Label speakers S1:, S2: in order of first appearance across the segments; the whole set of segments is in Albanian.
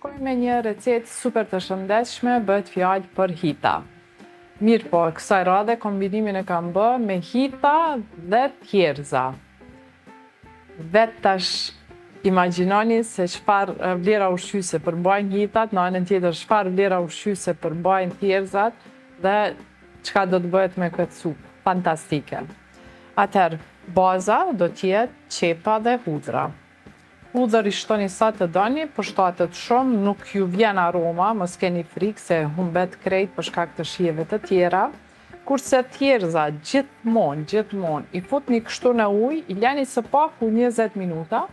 S1: Shkoj me një recetë super të shëndetshme, bëhet fjalë për hitha. Mirëpo, kësaj radhe kombinimin e kam bë me hitha dhe thjerrëza. Vetë tash imagjinoni se çfarë vlera ushqyese përmbajnë hithat, në anën tjetër çfarë vlera ushqyese përmbajnë thjerrëzat dhe çka do të bëhet me këtë supë. Fantastike. Atëherë, baza do të jetë qepa dhe hudhra. Hudhër i shtoni sa të doni, përshtatet shumë, nuk ju vjen aroma, mos keni frikë se humbet krejt për shkak të shijeve të tjera. Kurse thjerrëza gjithmonë, gjithmonë i futni kështu në ujë, i leni së paku 20 minuta,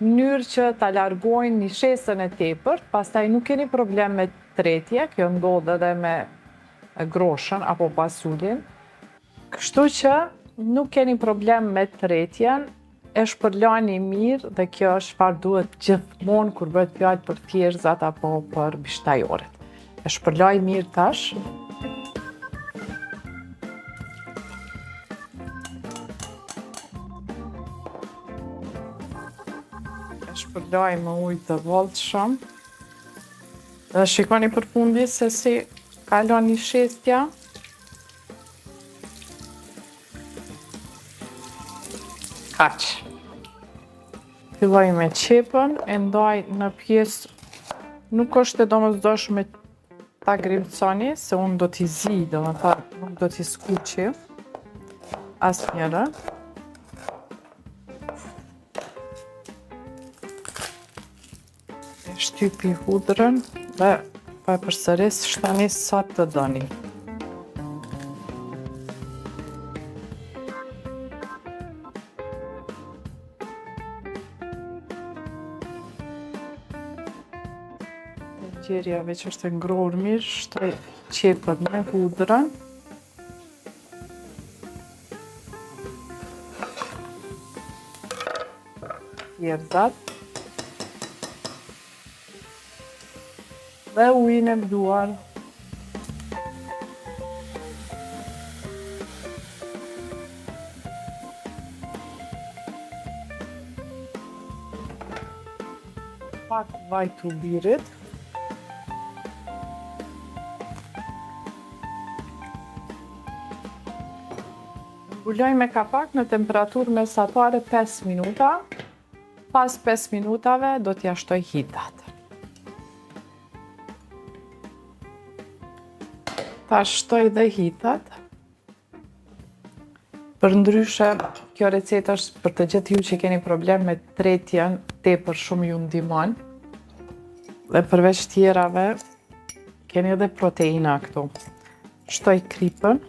S1: në mënyrë që ta largojnë nishestën e tepërt, pastaj nuk keni problem me tretje, kjo ndodh edhe me groshën apo pasulin. Kështu që nuk keni problem me tretjen, e shpërlani mirë dhe kjo është çfarë duhet gjithmonë kur bëhet fjalë për thjerrëzat apo për bishtajoret. E shpërlaj mirë tash. E shpërlaj me ujë të bollshëm. Dhe shikoni përfundi se si kalon nishestja. Kaq. Filloj me qepën, e ndaj në pjesë, nuk është e domosdoshme ta grimconi, se unë do t'i zi, domethënë, nuk do t'i skuqi, asnjërë. E shtypi hudrën dhe po e përsëris shtoni sa të doni. Tenxherja veç është e ngrohur mirë, shtoj qepën me hudrën. Thjerrëzat. Dhe ujin e vluar. Pak vaj të ullirit. Mbuloj me kapak në temperaturë mesatare 5 minuta. Pas 5 minutave do t'ja shtoj hithat. Tash shtoj dhe hithat. Përndryshe, kjo recetë është për të gjithë ju që keni problem me tretjen, tepër shumë ju ndihmon. Dhe përveç tjerave, keni edhe proteina këtu. Shtoj kripën.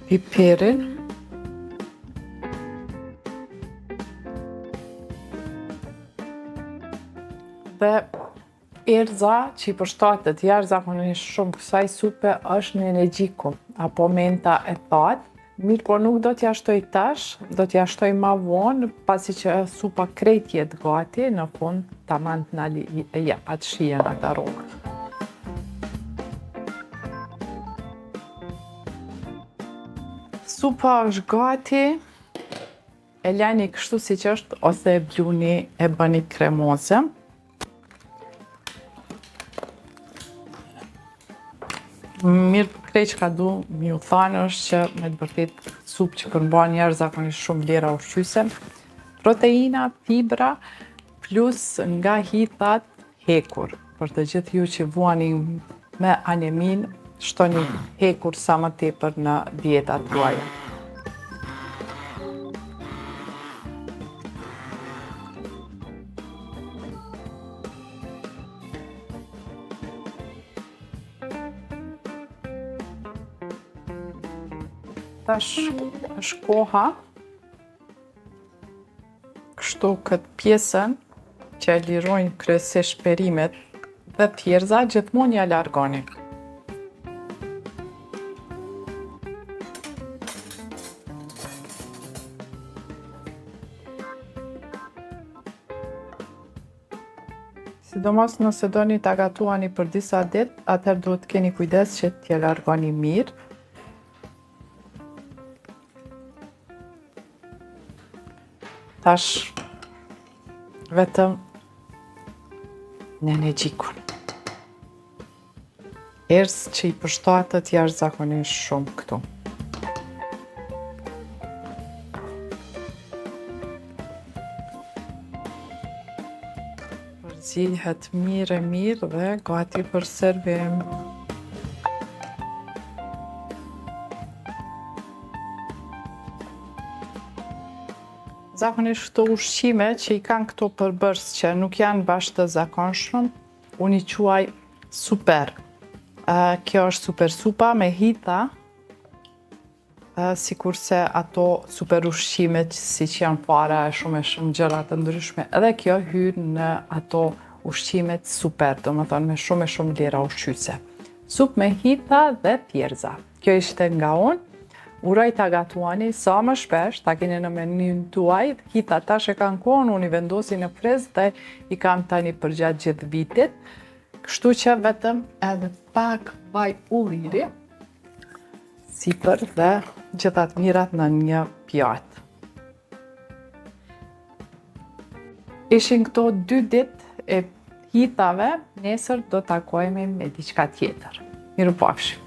S1: Piperin. Dhe Erëza që i përshtatet jashtëzakonisht shumë kësaj supe është nenexhiku, apo menta e thatë. Mirëpo nuk do t'ja shtoj tash, do t'ja shtoj ma vonë, pasi që supa krejt jetë gati, në fund taman të na jep atë shijen atë aromë. Supa është gati, e leni kështu siç është, ose e bluni e bëni kremoze. Mirë, po krejt çka du me ju thanë është që me të vërtet supë që përmban jashtëzakonisht shumë vlera ushqyese, proteina, fibra, plus nga hithat hekur. Për të gjithë ju që vuani me aneminë, shtoni hekur sa më tepër në dietat tuaja. Tash është koha kështu këtë pjesën që e lirojnë kryesisht perimet dhe thjerrëza gjithmonë ja largoni. Sidomos nëse doni ta gatuani për disa ditë, atëherë duhet të keni kujdes që t'ja largoni mirë. Tash. Vetëm nenexhikun. Erëz që i përshtatet jashtëzakonisht shumë këtu. Përzihet mirë e mirë dhe gati për servim. Zakonisht këto ushqime që i kanë këto përbërës që nuk janë bash të zakonshëm, unë i quaj super. Kjo është super supa me hitha, sikurse ato super ushqimet siç janë fara e shumë e shumë gjëra të ndryshme, edhe kjo hyn në ato ushqimet super, domethënë me shumë e shumë vlera ushqyese. Supë me hitha dhe thjerrëza. Kjo ishte nga unë. Uroj ta gatuani sa më shpesh, ta keni në menynë tuaj. Hithat tash e kanë kohën, unë i vendosi në friz dhe i kam tani përgjatë gjithë vitit. Kështu që vetëm edhe pak vaj ulliri sipër dhe gjitha të mirat në një pjatë. Ishin këto dy ditë e hithave, nesër do takohemi me diçka tjetër. Mirupafshim.